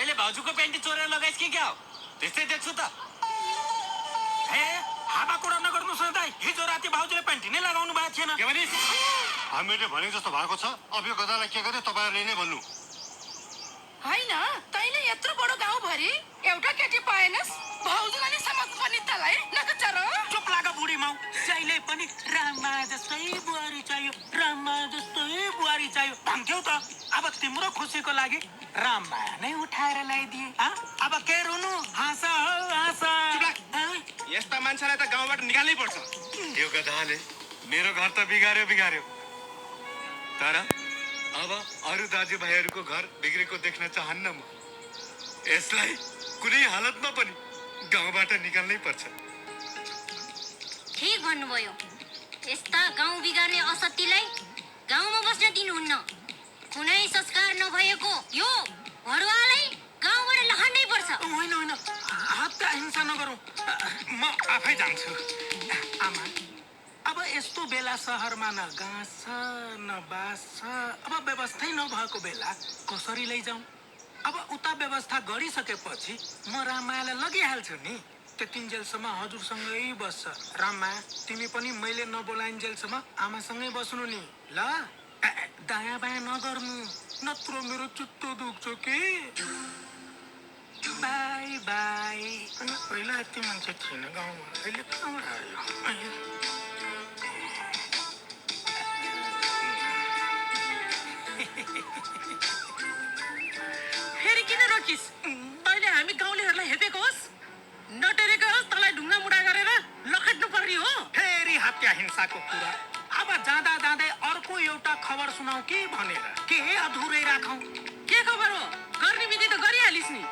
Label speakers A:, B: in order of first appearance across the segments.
A: तैँले भाउजूको प्यान्टी चोरेर लगाइस् कि क्या हो? त्यस्तै देख्छु त।
B: ए हावा कुरा नगर्नुहोस् न दाइ। हिजो राति भाउजूले प्यान्टी नै लगाउनु भएको थिएन।
A: के भनिस्?
C: हामीले भनेको जस्तो भएको छ। अब यो गदालाई के गर्यो तपाईँहरूले नै भन्नु।
D: होइन, तैँले यत्रो बडो गाउँभरि एउटा केटी पाएनस्, भाउजूलाई नै समाज पनि तलाई नकचर।
B: चुप लाग बुढी माउ। जहिले पनि राममा जस्तै बुहारी चाहियो, राममा जस्तै बुहारी चाहियो भन्थ्यौ त। अब तिम्रो खुसीको लागि राममा नै उठाएर ल्याइदिए। अब के रुनु? हाँस हाँस।
A: यस्ता मान्छेलाई त गाउँबाट निकाल्नै पर्छ।
C: यो गदाले मेरो घर त बिगार्यो। तर अब अरू दाजुभाइहरूको घर बिग्रेको देख्न चाहन्न म। यसलाई कुनै हालतमा पनि गाउँबाट निकाल्नै पर्छ।
E: ठीक भन्नुभयो। यस्ता गाउँ बिगार्ने असत्यलाई गाउँमा बस्न दिनुहुन्न। कुनै संस्कार नभएको यो भडुवालाई गाउँबाट लहन्नै पर्छ।
B: होइन होइन, हत्या हिंसा नगरौँ। म आफै जान्छु। आमा, अब यस्तो बेला सहरमा न घाँस छ न बास छ। अब व्यवस्थै नभएको बेला कसरी लैजाउँ? अब उता व्यवस्था गरिसकेपछि म राममायालाई लगिहाल्छु नि। त्यतिन्जेलसम्म हजुरसँगै बस्छ। राममाया, तिमी पनि मैले नबोलाइन्जेलसम्म आमासँगै बस्नु नि ल। दायाँ बायाँ नगर्नु, नत्र मेरो चित्त दुख्छ कि। By by. पहिला यति मान्छे थिएन गाउँमा, अहिले कहाँबाट आयो?
D: फेरि किन रोकिस्? तैँले हामी गाउँलेहरूलाई हेपेको होस्, नटेरेको होस्, तँलाई ढुङ्गा मुढा गरेर लखेट्नु पर्ने हो।
B: फेरि हत्या हिंसाको कुरा। अब जाँदा जाँदै अर्को एउटा खबर सुनाऊ कि भनेर। के अधुरै राखौँ?
D: के खबर हो? गर्ने विधि त गरिहालिस् नि।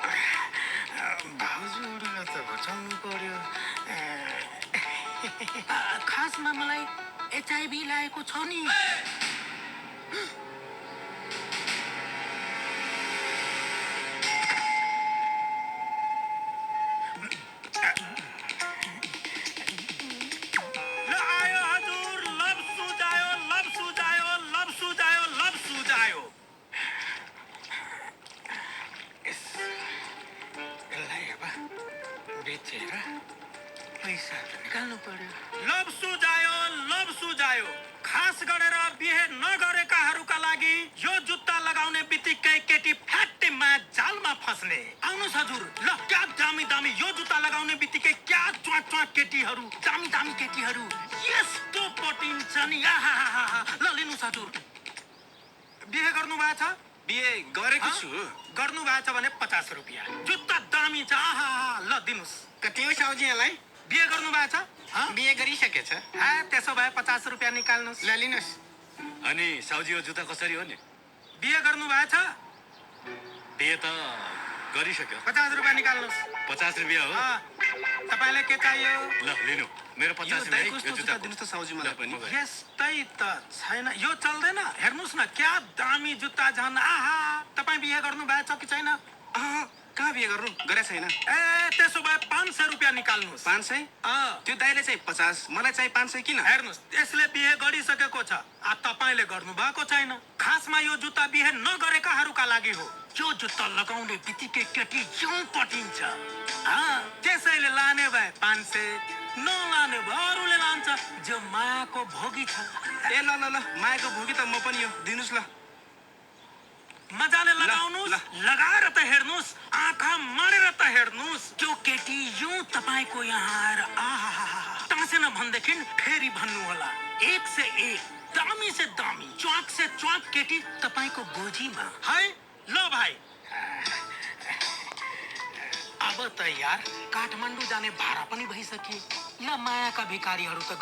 B: भाउजूलाई त बचाउनु पर्यो। खासमा मलाई एचआइभी लागेको छ नि। ल आयो हजुर, लब सुझायो, लब सुझायो, लब सुझायो, लब सुझायो। यसलाई अब बेचेर पैसा निकाल्नु पर्यो। लब सुझायो, लब सुझायो। खास गरेर बिहे नगरेकाहरूका लागि यो जुत्ता लगाउने बित्तिकै केटी फ्याट्टेमा जालमा फस्ने। आउनुहोस् हजुर, ल क्या दामी दामी यो जुत्ता लगाउने बित्तिकै क्या च्वाक च्वाक केटीहरू, दामी दामी केटीहरू यस्तो पटिन्छ नि। ल लिनुहोस् हजुर। बिहे गर्नु भएको छ?
A: बिहे गरेको छु।
B: गर्नु भएको छ भने 50 रुपियाँ। जुत्ता दामी छ। ल दिनुहोस्।
A: कति हो साउजीलाई?
B: बिहे गर्नु भएको छ?
A: बिहे गरिसकेछ।
B: त्यसो भए 50 रुपियाँ निकाल्नुहोस्।
A: ल लिनुहोस्।
C: अनि साउजी यो जुत्ता कसरी हो नि?
B: बिहे गर्नु भएको छ?
C: बिहे त गरिसक्यो।
B: 50 रुपियाँ निकाल्नुहोस्।
C: 50 रुपियाँ हो।
B: तपाईँलाई के चाहियो?
C: ल लिनु, मेरो 50 रुपियाँ है, यो जुत्ता
A: दिनुहोस् त साउजी मलाई पनि।
B: यस्तै त छैन, यो चल्दैन। हेर्नुहोस् न क्या दामी जुत्ता झन्। तपाईँ बिहे गर्नु भएको छ कि छैन?
A: कहाँ बिहे गर्नु? गरे छैन।
B: त्यसो भए 500 रुपियाँ निकाल्नुहोस्।
A: 500? त्यो दाइले चाहिँ 50, मलाई चाहिँ 500 किन?
B: हेर्नुहोस्, यसले बिहे गरिसकेको छ, तपाईँले गर्नु भएको छैन। खासमा यो जुत्ता बिहे नगरेकाहरूका लागि हो। यो जुत्ता लगाउने बित्तिकै केटी जिउ पटिन्छ। त्यसैले लाने भए 500, नलाने भए अरूले लान्छ। जो मायाको भोगी छ।
A: ए ल ल ल, मायाको भोगी त म पनि हो, दिनुहोस् ल।
B: मजाले लगाउनुहोस्, लगाएर त हेर्नुहोस्, आँखा मारेर त हेर्नुहोस्। त्यो केटी यो तपाईँको यहाँ आएर टाँसेन भनेदेखि फेरि भन्नु होला। 1 से 1, दामी से दामी, च्वाक से च्वाक केटी तपाईँको गोजीमा है। ल भाइ, अब त यार काठमाडौँ जाने भाडा पनि भइसके। ल मायाका भिखारीहरू त